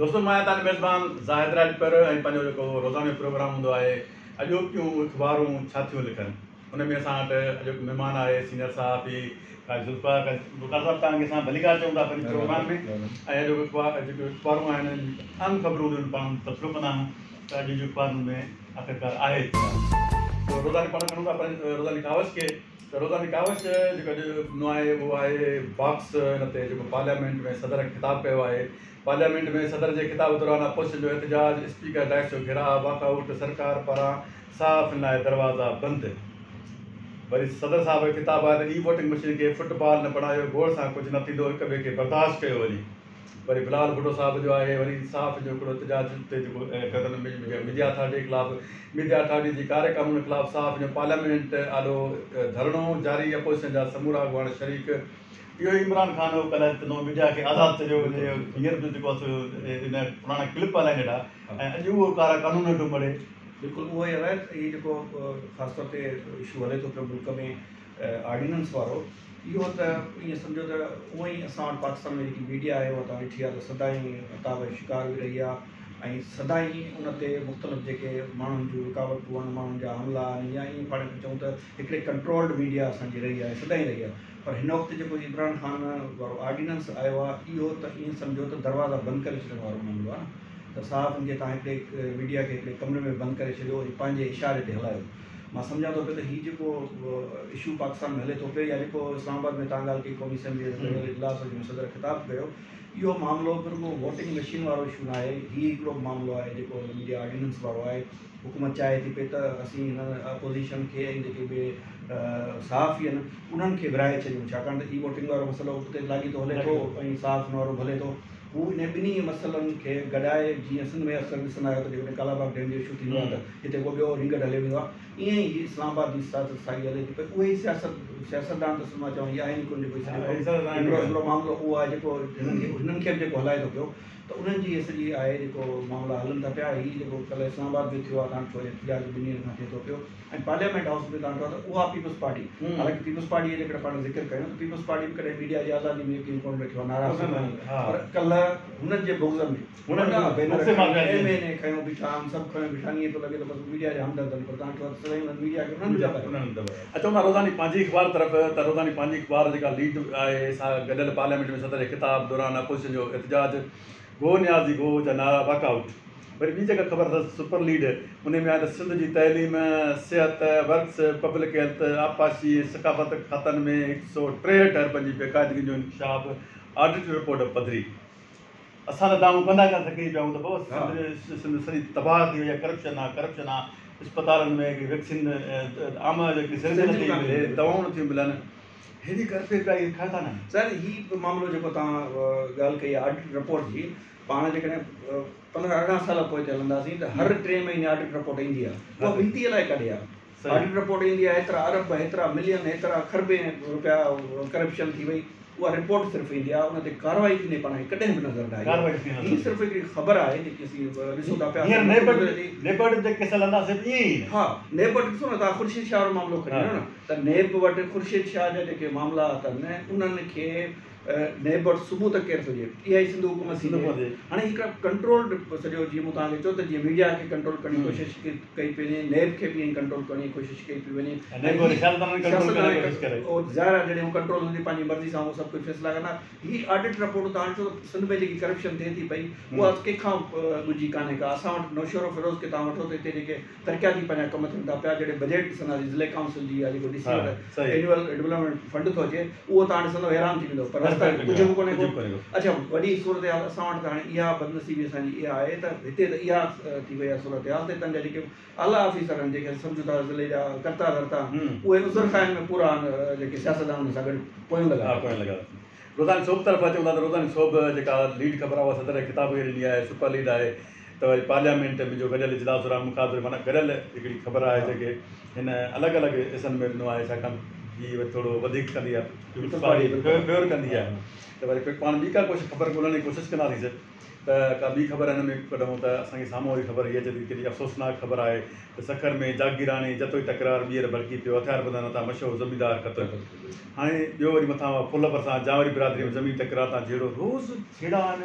دوستو مان آهيان توهان جو ميزبان زاهد راڄپر ۽ پنهنجو جيڪو روزانو پروگرام هوندو آهي اڄوڪيون اخبارون ڇا ٿيون لکن ان ۾ اسان وٽ اڄوڪو مهمان آهي سينئر صحافي قاضي ذوالفقار قاضي ذوالفقار صاحب توهان کي اسان ڀليڪار چئون ٿا پنهنجي پروگرام ۾ ۽ اڄوڪو اخبار جيڪي اخبارون آهن اهم خبرون هونديون آهن پاڻ تبصرو ڪندا آهيون ته اڄ جي اخبارن ۾ آخرڪار آهي ڇا سو روزاني پاڻ کڻون ٿا پنهنجي روزاني ڪاوش کي ته روزاني ڪاوش جيڪو اڄ ڏنو آهي اهو آهي باڪس ان تي جيڪو پارليامينٽ ۾ صدر خطاب ڪيو آهي پارليامينٽ ۾ صدر جي خطاب دوران اپوزيشن جو احتجاج اسپيڪر ڊائس جو گهيراء واڪ آئوٽ سرڪار پاران صحافين لاء دروازا بند وري صدر صاحب جو خطاب آهي ته اي ووٽنگ مشين کي فٽ بال نه بڻايو گوڙ سان ڪجهه نه ٿيندو هڪ ٻئي کي برداشت ڪيو وڃي. وري بلال ڀٽو صاحب جو آهي وري صحافين جو هڪڙو احتجاج تي جيڪو ڪيو ميڊيا اٿارٽي خلاف ميڊيا اٿارٽي جي ڪاري قانون خلاف صحافين جو پارليامينٽ آڏو ڌرڻو جاري اپوزيشن جا سمورا اڳواڻ شريڪ اهو ئي عمران خان هو ڪلهه چوندو هو ميڊيا کي آزاد ڇڏيو وڃي هينئر به جيڪو آهي سو ان پراڻا ڪلپ هلائين ڏٺا ۽ اڄ اهو ڪارا قانون ويٺو مڙهي. بلڪل اهو ئي هلائي هي جيڪو خاص طور تي اشو هلي ٿو پيو ملڪ ۾ آرڊيننس وارو اهو ته ائين سمجهو ته اونئن ئي اسان وٽ پاڪستان ۾ جيڪي ميڊيا آهي اها توهان ڏٺي آهي ته سدائين عتاب جو شڪار به رهي آهي ۽ سدائين ان تي مختلف جيڪي ماڻهن جون رڪاوٽون آهن ماڻهن جا حملا آهن يا ائين پاڻ کي چئون ته هڪڙي ڪنٽرولڊ ميڊيا اسان جي رهي آهي سدائين رهي آهي پر هن وقت جيڪو عمران خان وارو آرڊيننس آيو آهي اهو ته ائين سمجهو ته دروازا بند ڪري ڇڏڻ وارو معاملو آهي نه ته صحافين کي توهان هڪڙي ميڊيا کي هڪڙي ڪمري ۾ بند ڪري ڇڏيو ۽ پنهنجي اشاري تي هلايو مان سمجهان ٿو پيو ته هي جيڪو اشو پاڪستان ۾ هلي ٿو پيو يا جيڪو اسلام آباد ۾ تان ڳالهه ڪئي قومي اسيمبلي جي گڏيل اجلاس جنهن ۾ صدر خطاب ڪيو اهو معاملو به رڳو ووٽنگ مشين وارو اشو ناهي هي هڪڙو معاملو آهي جيڪو ميڊيا آرڊيننس وارو آهي حڪومت چاهي ٿي پئي ته اسين هن اپوزيشن کي ۽ جيڪي به صحافي آهن انهن کي ورهائي ڇڏيون ڇاڪاڻ ته اي ووٽنگ وارو مسئلو اتي لاڳيتو هلي ٿو ۽ صحافين وارو به هلي ٿو هو انهن ٻنهي مسئلن کي گڏائي جيئن سنڌ ۾ اڪثر ڏسندا آهيو ته جيڪڏهن ڪالاباغ ڊيم جو اشو ٿيندو آهي ته هتي ڪو ٻيو رينگٽ هليو ويندو آهي ائين ئي هي اسلام آباد جي سياست ساڳي هلي ٿي پئي اهي ئي سياست سياستدان ته اصل مان چوان هي آهن ئي ڪونه جيڪو هي سڄو ڪم هڪڙو هڪڙو معاملو اهو آهي جيڪو هنن کي هنن کي به جيڪو هلائي ٿو پيو ته انهن جي هي سڄي آهي جيڪو معاملا هلن ٿا پيا هي جيڪو ڪلهه اسلام آباد ۾ ٿيو آهي تان ڏٺو احتجاج ٻن ڏينهن کان ٿئي ٿو پيو ۽ پارليامينٽ هائوس ۾ توهان چئو ته اها پيپلز پارٽي حالانڪه پيپلز پارٽي جو جيڪڏهن پاڻ ذڪر ڪيون ته پيپلز پارٽي به ڪڏهن ميڊيا جي آزادي ۾ يقين ڪونه رکيو آهي ناراض ٿيندا آهن پر ڪلهه هنن جي بغض ۾ وڏا بينر کڻي ايم اين اي کنيو بيٺا آهن سڀ کنيو بيٺا آهن ائين پيو لڳي ته بس ميڊيا جا همدرد آهن پر توهان چئو ته سدائين انهن ميڊيا کي انهن به دٻايو. اچون ٿا روزاني پنهنجي اخبار طرف ته روزاني پنهنجي اخبار جيڪا ليڊ آهي سا گڏيل پارليامينٽ ۾ صدر جي خطاب دوران اپوزيشن جو احتجاج گو نيازي گو جا نعرا واڪ آئوٽ. وري ٻي جيڪا خبر اٿس سپر ليڊ انهي ۾ آهي ته سنڌ جي تعليم، صحت، ورڪس، پبلڪ هيلٿ، آبپاشي ۽ ثقافت کاتن ۾ هڪ سئو 63 اربن جي بيقاعدگين جو انڪشاف، آڊٽ رپورٽ پڌري. اسان ته دانهون ڪندا ڪندا ٿڪجي پيا آهيون ته بابا سنڌ سنڌ سڄي تباهه ٿي وئي آهي ڪرپشن آهي ڪرپشن آهي اسپتالن ۾ ويڪسين عام جيڪي سرنج نٿي ملي دوائون نٿيون ملن هيڏي ڪرپشن پيا اهي کائن ٿا نه. سر هي معاملو جيڪو توهان ڳالهه ڪئي آهي آڊٽ رپورٽ جي پاڻ جيڪڏهن 15 18 سال پوئتي هلنداسين ته هر ٽئين مهيني آڊٽ رپورٽ ايندي آهي اها ڳڻتي الائي ڪڏهن آهي آڊٽ رپورٽ ايندي آهي ايترا ارب ايترا ملين ايترا کربين روپيا ڪرپشن ٿي وئي اها رپورٽ صرف ايندي آهي ان تي ڪارروائي ٿيندي پاڻ کي ڪڏهن به نظر نه آئي هي صرف هڪڙي خبر آهي جيڪي اسين ڏسون ٿا پيا نيب وٽ جيڪي ڪيس هلنداسين به ائين ئي ها نيب وٽ ڏسو نه توهان خورشيد شاهه وارو معاملو کڻي وڃو نه ته نيب وٽ خورشيد شاهه جا جيڪي معاملا اٿن انهن کي نيب وٽ ثبوت ڪير ٿو ڏئي؟ اها ئي سنڌ حڪومت ٿي ڏئي. هاڻي هڪڙا ڪنٽرولڊ سڄو جيئن مون توهان کي چيو ته جيئن ميڊيا کي ڪنٽرول ڪرڻ جي ڪوشش ڪئي پئي وڃي، نيب کي به ائين ڪنٽرول ڪرڻ جي ڪوشش ڪئي پئي وڃي. ظاهر آهي جڏهن هو ڪنٽرول هوندي پنهنجي مرضي سان هو سڀ ڪجهه فيصلا ڪندا. هي آڊٽ رپورٽ توهان ڏٺو ته سنڌ ۾ جيڪي ڪرپشن ٿئي ٿي پئي اها ڪنهن کان ڳجهي ڪانهي ڪا. اسان وٽ نوشهروفيروز کي توهان وٺو ته هتي جيڪي ترقياتي پنهنجا ڪم ٿين ٿا پيا جڏهن بجيٽ ڏسنداسين ضلعي ڪائونسل جي يا جيڪو ڊي سي وٽ اينوئل ڊولپمينٽ فنڊ ٿو اچي اهو توهان ڏسندو حيران ٿي ويندو پر رستا ڪجهه به ڪونهي ڪو اڇا وڏي صورتحال اسان وٽ ته هاڻي اها بدنصيبي اسان جي اها آهي ته هتي ته اها ٿي وئي آهي صورتحال ته هتان جا جيڪي اعليٰ آفيسر آهن جيڪي اسين سمجهون ٿا ضلعي جا ڪرتا ڌرتا اهي عذر خواهين ۾ پورا آهن جيڪي سياستدانن سان گڏ پويون لڳا روزاني سوڀ طرف اچون ٿا ته روزاني سوڀ جيڪا ليڊ خبر آهي اها صدر جي خطاب کي ڏني آهي سپر ليڊ آهي ته وري پارليامينٽ ۾ جو گڏيل اجلاس دوران مخاطب معنيٰ گڏيل هڪڙي خبر آهي جيڪي هن الڳ الڳ حصن ۾ ڏنو آهي ڇاڪاڻ هي وري ٿورو وڌيڪ ڪندي آهي پيپلز پارٽي فيور ڪندي آهي ته وري پاڻ ٻي ڪا ڪوشش خبر ڳولڻ جي ڪوشش ڪنداسين ته ڪا ٻي خبر هن ۾ ڪڍون ته اسان کي سامهون واري خبر هيء اچي ٿي ڪيڏي افسوسناڪ خبر آهي ته سکر ۾ جاگيراڻي جتوئي تڪرار ٻيهر ڀڙڪي پيو هٿياربندن هٿان مشهور زميندار قتل هاڻي ٻيو وري مٿان اها پل ڀرسان جانوري برادري ۾ زمين تڪرار تان جهيڙو روز جهيڙا آهن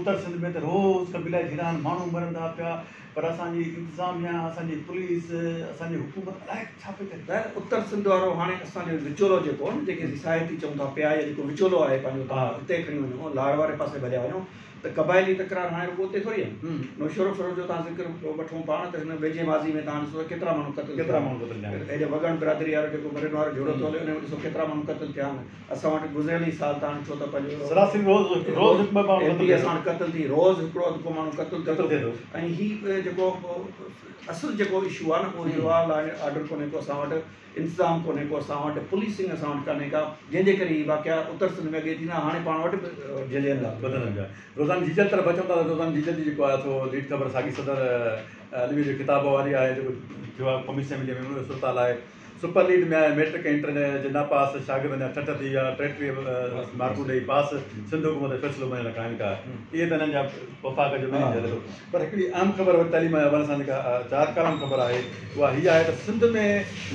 اتر سنڌ ۾ ته روز قبيلائي جهيڙا آهن ماڻهو مرن ٿا پيا پر اسان جي انتظاميا اسان جي پوليس اسان جي حڪومت الائي ڇا پئي ڪري. ظاهر اتر سنڌ وارو هاڻي اسان جو وچولو جيڪو آهي نه جيڪي اسين ساهتي چئون ٿا پيا يا جيڪو وچولو آهي پنهنجو توهان اتي کڻي وڃو لاڙ واري پاسي ڀليا وڃو ته قبائلي تڪرار هاڻي رڳو اتي ٿوري آهن. نوشهروفيروز جو توهان ذڪر وٺون پاڻ ته هن ويجهي ماضي ۾ توهان ڏسو ته ڪيترا ماڻهو قتل ٿيا آهن. هيڏي وڳڻ برادري وارو جيڪو مرين وارو جهيڙو ٿو هلي ان ۾ ڏسو ڪيترا ماڻهو قتل ٿيا آهن. اسان وٽ گذريل ئي سال توهان ڏٺو ته پنهنجو سراسري روز روز هڪ ٻه ماڻهو قتل ٿئي ٿو. اسان وٽ قتل ٿي روز هڪڙو اڌ ڪو ماڻهو قتل ٿئي ٿو ۽ هي جيڪو اصل جيڪو اشو آهي نه اهو اهو آهي لا اينڊ آرڊر ڪونهي ڪو اسان وٽ انتظام ڪونهي ڪو اسان وٽ پوليسنگ اسان وٽ ڪانهي ڪا جنهن جي ڪري هي واقعا اتر سنڌ ۾ اڳي ٿيندا هاڻي پاڻ وٽ به جهلين ٿا وڌن پيا. روزاني جيجل طرف اچون ٿا ته روزاني جيجل جي جيڪو آهي سو ليڊ خبر ساڳي صدر علوي جي خطاب واري آهي جيڪو ٿيو آهي قومي اسيمبلي ۾ ان جو صورتحال آهي. سپر ليڊ ۾ آيل ميٽرڪ ۽ انٽر جي ناپاس شاگردن جا ٺٺ ٿي ويا، 33 مارڪون ڏئي پاس، سنڌ حڪومت جو فيصلو مڃڻ کان انڪار، اهي ته هنن جا وفاق جو ٻنهي جي هلي ٿو پر هڪڙي اهم خبر وري تعليم جي حوالي سان جيڪا چار ڪالم خبر آهي اها هي آهي ته سنڌ ۾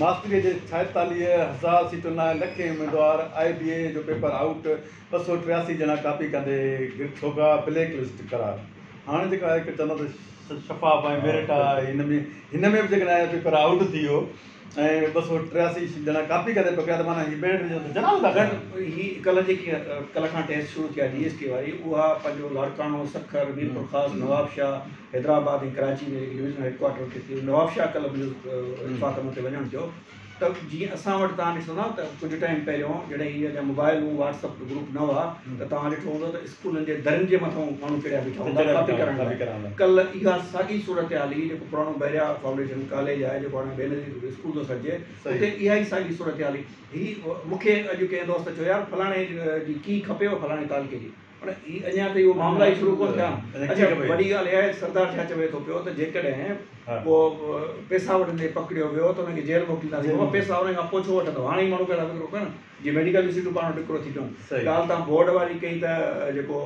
ماستري جي 46 هزار سيٽن لاء لکين اميدوار آء بي اي جو پيپر آئوٽ، 283 ڄڻا ڪاپي ڪندي گرفتار بليڪ لسٽ قرار. هاڻي جيڪا هڪ چوندا ته شفاف ۽ ميرٽ آهي هن ۾ هن ۾ به جيڪڏهن پيپر آئوٽ ٿي ويو ۽ 283 ڄڻا ڪاپي ڪندي پڪڙيا ته معنيٰ هي ميرٽ جو ته جنازو ٿا ڪرن. هي ڪلهه جيڪي ڪلهه کان ٽيسٽ شروع ٿيا جي ايس ٽي واري اها پنهنجو لاڙڪاڻو، سکر، ميرپورخاص، نوابشاهه، حيدرآباد ۽ ڪراچي ۾ جيڪي ڊويزنل هيڊ ڪوارٽر تي ٿي نوابشاهه ڪلهه منهنجو اتفاق ان تي وڃڻ ٿيو ته جيئن اسان وٽ توهان ڏسندا ته ڪجهه ٽائيم پهريون جڏهن هي اڃا موبائلون واٽس اپ گروپ نه هئا ته توهان ڏٺو هوندو ته اسڪولن جي درين جي مٿان ماڻهو چڙهيا بيٺا هوندا ڪاپي ڪرڻ لاء. ڪلهه اها ساڳي صورتحال هئي جيڪو پراڻو بحريا فائونڊيشن ڪاليج آهي جيڪو هاڻي بينظير اسڪول ٿو سڏجي اتي اها ئي ساڳي صورتحال هئي. هي مون کي اڄ ڪنهن دوست چيو يار فلاڻي جي ڪي کپيو فلاڻي تعلقي جي پر هي اڃا تائين اهو معاملا ئي شروع ڪونه ٿيا آهن. اڇا وڏي ڳالهه اها آهي سردار ڇا چوي ٿو پيو ته جيڪڏهن ڪو پئسا وٺندي پڪڙيو ويو ته ان کي جيل موڪلينداسين. بابا پئسا ان کان پوء ڇو وٺندو هاڻي ئي ماڻهو پئسا وڪرو ڪن جي ميڊيڪل جون سيٽون پاڻ وٽ وڪرو ٿي پيون. ڳالهه توهان بورڊ واري ڪئي ته جيڪو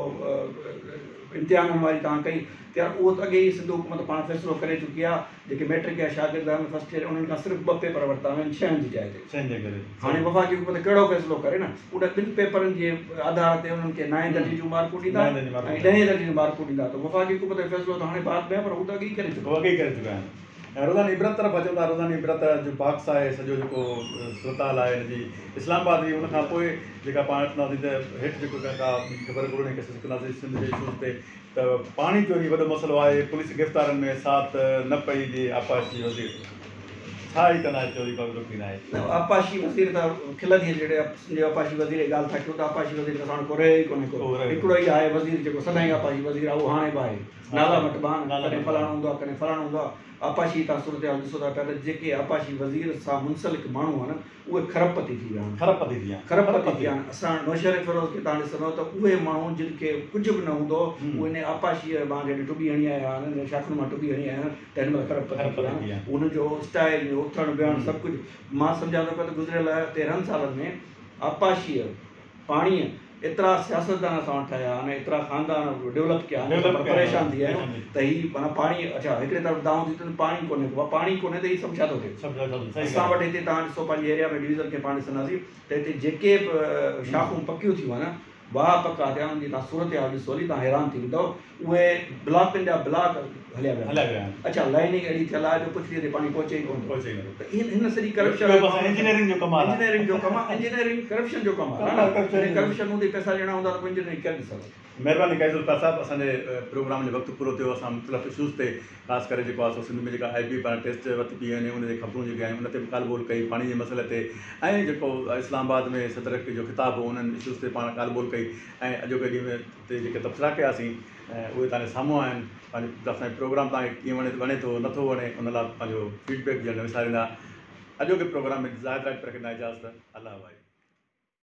امتحانن واري توهان ڪئي ته يار اهو ته اڳي ئي سنڌ حڪومت پاڻ فيصلو ڪري چڪي آهي جيڪي ميٽرڪ جا شاگرد آهن فرسٽ ايئر انهن کان صرف ٻه پيپر ورتا ويا آهن ڇهن جي جاء تي. هاڻي وفاقي حڪومت ڪهڙو فيصلو ڪري نه ان ٻن پيپرن جي آڌار تي انهن کي نائين درجي جون مارڪون ڏيندا ۽ ڏهين درجي جون مارڪون ڏيندا ته وفاقي حڪومت جو فيصلو ته هاڻي بعد ۾ آهي پر هو ته اڳي ئي ڪري چڪا آهن. اڳي ئي ڪري چڪا آهن ۽ روزاني عبرت طرف اچون ٿا روزاني عبرت جو باڪس آهي سڄو جيڪو صورتحال آهي ان جي اسلام آباد جي ان کان پوء جيڪا پاڻ ڏسنداسين ته هيٺ جيڪو ڪا ٻي خبر ڳولڻ جي ڪوشش ڪنداسين سنڌ جي اشوز تي ته پاڻي چوري وڏو مسئلو آهي، پوليس گرفتارن ۾ ساٿ نه پئي ڏي، آبپاشي وزير ڇا ئي ڪندا چوري ڪا به رڪندي ناهي. نه آبپاشي وزير ته کل ٿي اچي جڏهن سنڌ جو آبپاشي وزير جي ڳالهه ٿا ڪيون ته آبپاشي وزير ته اسان وٽ ڪو رهيو ئي ڪونهي ڪو هڪڙو ئي آهي وزير جيڪو سدائين آبپاشي وزير آهي اهو هاڻي به آهي نالا مٽبا آهن ڪڏهن فلاڻو هوندو آهي ڪڏهن فلاڻو هوندو آهي آبپاشي جي توهان صورتحال ڏسو ٿا پيا ته جيڪي آبپاشي وزير سان منسلڪ ماڻهو آهن اهي کرپتي ٿي ويا آهن. کرپتي ٿي ويا آهن. کرپتي ٿي ويا آهن. اسان نوشهري فيروز کي توهان ڏسندؤ ته اهي ماڻهو جن کي ڪجهه به نه هوندو هو اهي انهي آبپاشيء مان جڏهن ٽٻي هڻي آيا آهن، انهن شاخن مان ٽٻي هڻي آيا آهن ته هن مهل کرپتي ٿي ويا آهن. انهن جو اسٽائيل، انهن جو اٿڻ ويهڻ سڀ ڪجهه. مان سمجهان ٿو پيو ته گذريل 13 سالن ۾ آبپاشيء، پاڻيء، ايترا سياستدان اسان وٽ ٺهيا آهن، ايترا خاندان ڊولپ ڪيا آهن، اسان پريشان ٿي ويا آهيون ته هي معنيٰ پاڻي اڇا هڪڙي طرف دانهون ٿي ٿين پاڻي ڪونهي ڪو پاڻي ڪونهي ته هي سڀ ڇا ٿو ٿئي اسان وٽ هتي توهان ڏسو پنهنجي ايريا ۾ ڊويزن کي پاڻ ڏسنداسين ته هتي جيڪي به شاخون پڪيون ٿيون آهن واهه پڪا ٿيا آهن ان جي توهان صورتحال ڏسو هلي توهان حيران ٿي ويندؤ اهي بلاڪن جا بلاڪ هليا ويا آهن اڇا لائننگ اهڙي ٿيل آهي جو پڇڙيء تي پاڻي پهچي ئي ڪونه ٿو ته هن سڄي ڪرپشن انجنيئرنگ جو ڪم آهي انجنيئرنگ جو ڪم آهي انجنيئرنگ ڪرپشن جو ڪم آهي نه جڏهن ڪرپشن هوندي پئسا ڏيڻا هوندا ته پوء انجنيئرنگ ڪير ڏسندو. مهرباني قائد ذوالفقار صاحب اسان جي پروگرام جو وقت پورو ٿيو اسان مختلف اشوز تي خاص ڪري جيڪو آهي سو سنڌ ۾ جيڪا آء بي پاران ٽيسٽ ورتي پئي وڃي ان جي خبرون جيڪي آهن ان تي به ڳالهه ٻولهه ڪئي پاڻي جي مسئلي تي ۽ جيڪو اسلام آباد ۾ صدر جو خطاب هو انهن اشوز تي پاڻ ڳالهه ٻولهه ڪئي ۽ اڄوڪي ڏينهن تي جيڪي تبصرا ڪياسين اهي توهان جي سامهون آهن پنهنجو اسان جو پروگرام توهان کي ڪيئن وڻي وڻي ٿو نٿو وڻي ان لاء پنهنجو فيڊ بيڪ ڏيڻ نه وساريندا اڄوڪي پروگرام ۾ زاهد راڄپر کي ڏنا اجازت الله واهي.